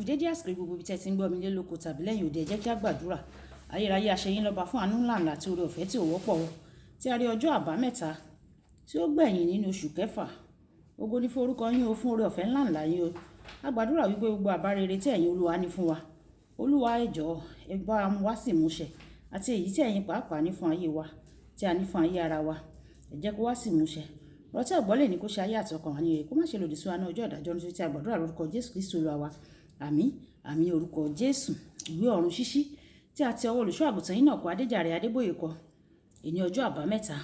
Dédé àsìkò gbogbo ibi tí ẹ ti ń gbọ́ mi lé lóko tàbí lẹ́yìn òde, ẹ jẹ́ kí a gbàdúrà. Ayérayé aṣeyín lọ́ba fún àánú ńlá ńlá àti oore ọ̀fẹ́ tí ò wọ́pọ̀ o, tí a rí ọjọ́ àbámẹ́ta tí ó gbẹ̀yìn nínú oṣù kẹfà. Ògo ni fún orúkọ yín o, fún oore ọ̀fẹ́ ńlá ńlá yín o. A gbàdúrà wípé gbogbo àbá rere tí ẹ̀yin Olúwa ní fún wa, Olúwa ẹ jọ̀ọ́, ẹ bá wa mú wá sí ìmúṣẹ, àti èyí tí ẹ̀yin pàápàá ní fún ayé wa, tí a ní fún ayé ara wa. Ẹ jẹ́ kó wá sí ìmúṣẹ. Ọ̀rọ̀ tí a gbọ́ lè ní kó ṣe ayé àti ọkàn wa ní rere, kó má ṣe lòdì sí wa ní ọjọ́ ìdájọ́ nítorí tí a gbàdúrà lórúkọ Jésù Kristi Olúwa wa. Àmín, àmín orúkọ Jésù. Ìwé ọ̀run ṣíṣí tí a ti ọwọ́ olùṣọ́ àgùntàn yín náà kọ Adéjàre Adébóyè kọ. Èní ọjọ́ àbámẹ́ta,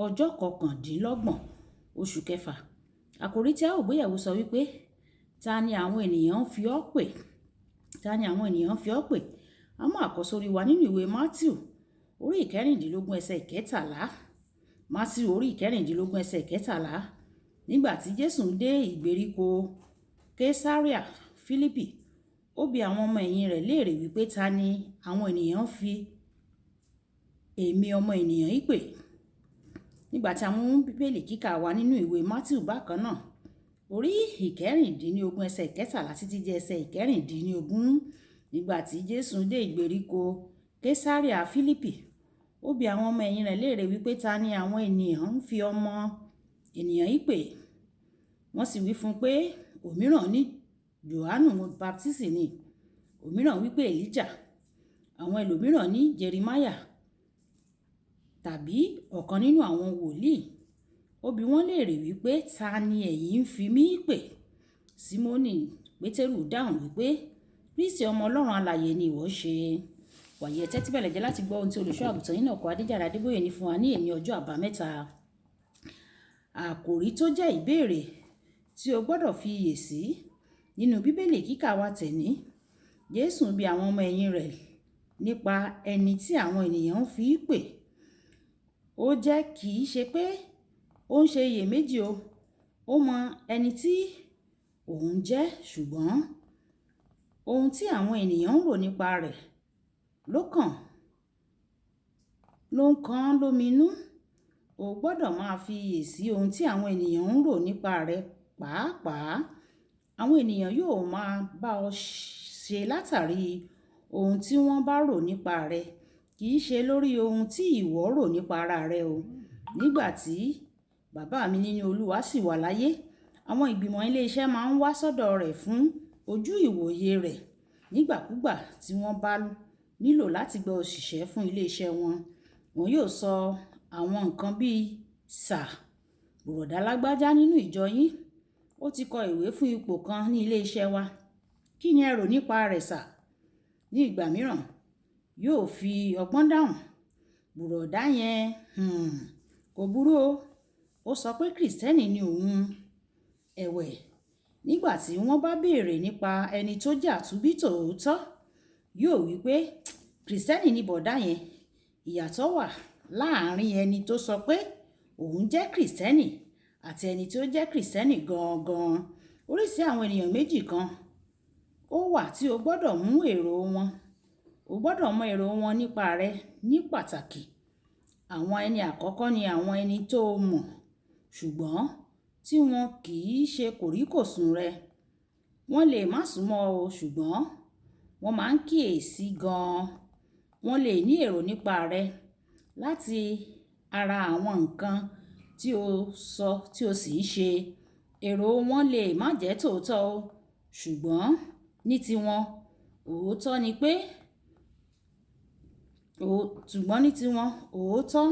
ọjọ́ kọkàndínlọ́gbọ̀n, oṣù kẹfà. Àkòrí tí a ó gbéyẹ̀wò sọ wípé, ta ni àwọn ènìyàn ń fi ọ́ pè? Ta ni àwọn ènìyàn ń fi ọ́ pè? A mú àkọ́sórí wa nínú ìwé Mátíù, orí ìkẹrìndínlógún ẹsẹ̀ ìkẹtàlá. Mátíù orí ìkẹrìndínlógún ẹsẹ̀ ìkẹtàlá. Nígbà tí Jésù dé ìgbèríko Késáríà Fílípì, ó bi àwọn ọmọ ẹ̀yìn rẹ̀ léèrè wípé ta ni àwọn ènìyàn ń fi èmi ọmọ ènìyàn yìí pè? Nígbà tí a mú Bíbélì kíkà wa nínú ìwé Mátíù bákan náà, orí ìkẹrìndínlógún ẹsẹ̀ ìkẹtàlá títí dé ẹsẹ̀ ìkẹrìndínlógún. Nígbà tí Jésù dé ìgbèríko Késáríà Fílípì, ó bi àwọn ọmọ ẹ̀yìn rẹ̀ léèrè wípé ta ni àwọn ènìyàn ń fi ọmọ ènìyàn yìí pè? Wọ́n sì wí fún un pé òmíràn ní Jòhánù Baptisi ni, òmíràn wípé Èlíjà, àwọn ẹlòmíràn ní Jeremáyà tàbí ọ̀kan nínú àwọn wòlíì. Ó bi wọ́n léèrè wípé ta ni ẹ̀yin ń fi mí pè? Símónì Pétérù dáhùn wípé Kristi ọmọ Ọlọ́run alààyè ni ìwọ ṣe. Wàyí ẹ tẹ́tí bẹ̀lẹ̀ jẹ́ láti gbọ́ ohun tí olùṣọ́ àgùntàn yín náà kọ Adéjàre Adébóyè ní fún wa ní èní ọjọ́ àbámẹ́ta. Àkòrí tó jẹ́ ìbéèrè tí o gbọ́dọ̀ fi iyè sí nínú Bíbélì kíkà wa tẹ̀ní. Jésù bi àwọn ọmọ ẹ̀yìn rẹ̀ nípa ẹni tí àwọn ènìyàn ń fi pè. Ó jẹ́ kì í ṣe pé ó ń ṣe iyèméjì o. Ó mọ ẹni tí òun jẹ́, ṣùgbọ́n ohun tí àwọn ènìyàn ń rò nípa rẹ̀ ló kàn, ló ń kan lóminú. O gbọ́dọ̀ máa fi iyè sí ohun tí àwọn ènìyàn ń rò nípa rẹ pàápàá. Àwọn ènìyàn yóò máa bá ọ ṣe látàrí ohun tí wọ́n bá rò nípa rẹ, kì í ṣe lórí ohun tí ìwọ rò nípa ara rẹ o. Nígbà tí bàbá mi nínú Olúwa sì wà láyé, àwọn ìgbìmọ̀ ilé iṣẹ́ máa ń wá sọ́dọ̀ rẹ̀ fún ojú ìwòye rẹ̀ nígbàkúgbà tí wọ́n bá nílò láti gba òṣìṣẹ́ fún ilé iṣẹ́ wọn. Wọn yóò sọ àwọn nǹkan bíi, "Sà, bùrọ̀dá lágbájá nínú ìjọ yín, ó ti kọ ìwé fún ipò kan ní ilé iṣẹ́ wa. Kí ni ẹ rò nípa rẹ̀ sà?" Ní ìgbà mìíràn, yóò fi ọgbọ́n dáhùn. Bùrọ̀dá yẹn, kò burú o. Ó sọ pé Kristẹni ni òun. Ẹ̀wẹ̀, nígbà tí wọ́n bá béèrè nípa ẹni tó jẹ́ àtúnbí tòótọ́, yóò wí pé Kristẹni ni bọ̀dá yẹn. Ìyàtọ̀ wà láàárín ẹni tó sọ pé òun jẹ́ Kristẹni àti ẹni tí ó jẹ́ Kristẹni gangan. Oríṣi àwọn ènìyàn méjì kan ó wà tí o gbọ́dọ̀ mú èrò wọn. O gbọ́dọ̀ mọ èrò wọn nípa rẹ ní pàtàkì. Àwọn ẹni àkọ́kọ́ ni àwọn ẹni tó mọ̀, ṣùgbọ́n tí wọn kì í ṣe kòríkòsùn rẹ. Wọ́n lè má súnmọ́ ọ, ṣùgbọ́n wọ́n máa ń kíyèsi gan-an. Wọ́n lè ní èrò nípa rẹ láti ara àwọn nǹkan tí o sọ tí o sì ń ṣe. Èrò wọn lè má jẹ́ tòótọ́ o, ṣùgbọ́n ní tiwọn, òótọ́ ni pé, ṣùgbọ́n ní tiwọn, òótọ́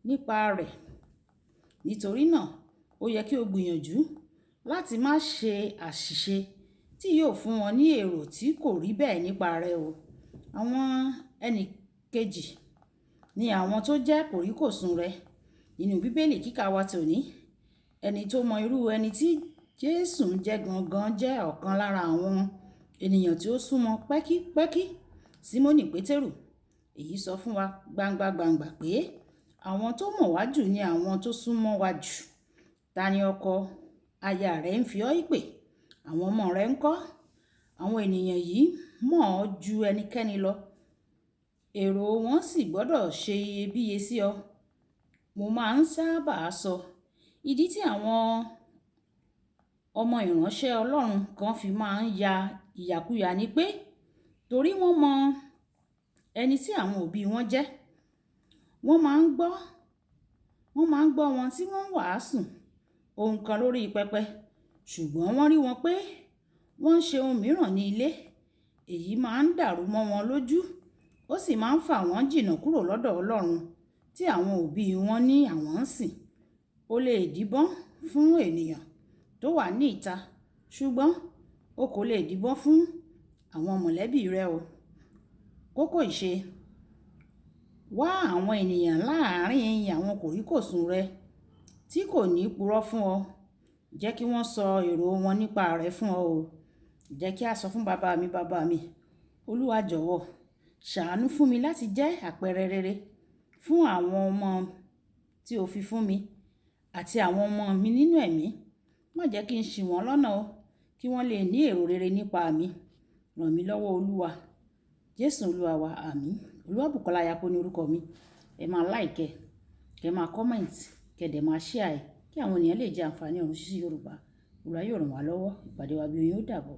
nípa rẹ̀. Nítorí náà, ó yẹ kí o gbìyànjú láti má ṣe àṣìṣe tí yóò fún wọn ní èrò tí kò rí bẹ́ẹ̀ nípa rẹ o. Àwọn ẹni kejì ni àwọn tó jẹ́ kòríkòsùn rẹ. Nínú Bíbélì kíkà wa tòní, ẹni tó mọ irú ẹni tí Jésù ń jẹ́ gangan jẹ́ ọ̀kan lára àwọn ènìyàn tí ó súnmọ́ pẹ́kípẹ́kí, Símónì Pétérù. Èyí sọ fún wa gbangba gbangba pé àwọn tó mọ̀ wá jù ni àwọn tó súnmọ́ wa jù. Ta ni ọkọ, aya rẹ ń fi ọ́ pè? Àwọn ọmọ rẹ ńkọ́? Àwọn ènìyàn yìí mọ̀ ọ́ ju ẹnikẹ́ni lọ. Èrò wọn sì gbọ́dọ̀ ṣe iyebíye sí ọ. Mo máa ń sábà sọ ìdí tí àwọn ọmọ ìránṣẹ́ Ọlọ́run kan fi máa ń ya ìyàkuyà ni pé torí wọ́n mọ ẹni tí àwọn òbí wọn jẹ́, wọ́n máa ń gbọ́, wọ́n máa ń gbọ́ wọn tí wọ́n ń wàásù ohun kan lórí pẹpẹ, ṣùgbọ́n wọ́n rí wọn pé wọ́n ń ṣe ohun mìíràn ní ilé. Èyí máa ń dàrú mọ́ wọn lójú, ó sì máa ń fà wọ́n jìnnà kúrò lọ́dọ̀ Ọlọ́run tí àwọn òbí wọn ní àwọn ń sìn. O lè díbọ́n fún ènìyàn tó wà ní ìta, ṣùgbọ́n o kò lè díbọ́n fún àwọn mọ̀lẹ́bí rẹ o. Kókó ìṣe: wá àwọn ènìyàn láàárín àwọn kòríkòsùn rẹ tí kò ní purọ́ fún ọ. Jẹ́ kí wọ́n sọ èrò wọn nípa rẹ fún ọ o. Jẹ́ kí a sọ fún bàbá mi, bàbá mi, Olúwa jọ̀wọ́ ṣàánú fún mi láti jẹ́ àpẹẹrẹ rere fún àwọn ọmọ tí o fi fún mi àti àwọn ọmọ mi nínú ẹ̀mí. Má jẹ́ kí n ṣì wọ́n lọ́nà o, kí wọ́n lè ní èrò rere nípa mi. Ràn mí lọ́wọ́ Olúwa. Jésù Olúwa wa, àmín. Olúwabùkọ́lá Ayako ní orúkọ mi. Ẹ máa like, kẹ máa comment, kẹ dẹ̀ máa share ẹ kí àwọn ènìyàn lè jẹ àǹfààní ọ̀run ṣíṣí Yorùbá. Olúwa yóò ràn wá lọ́wọ́. Ìpàdé wa bí oyin ó dàbọ̀.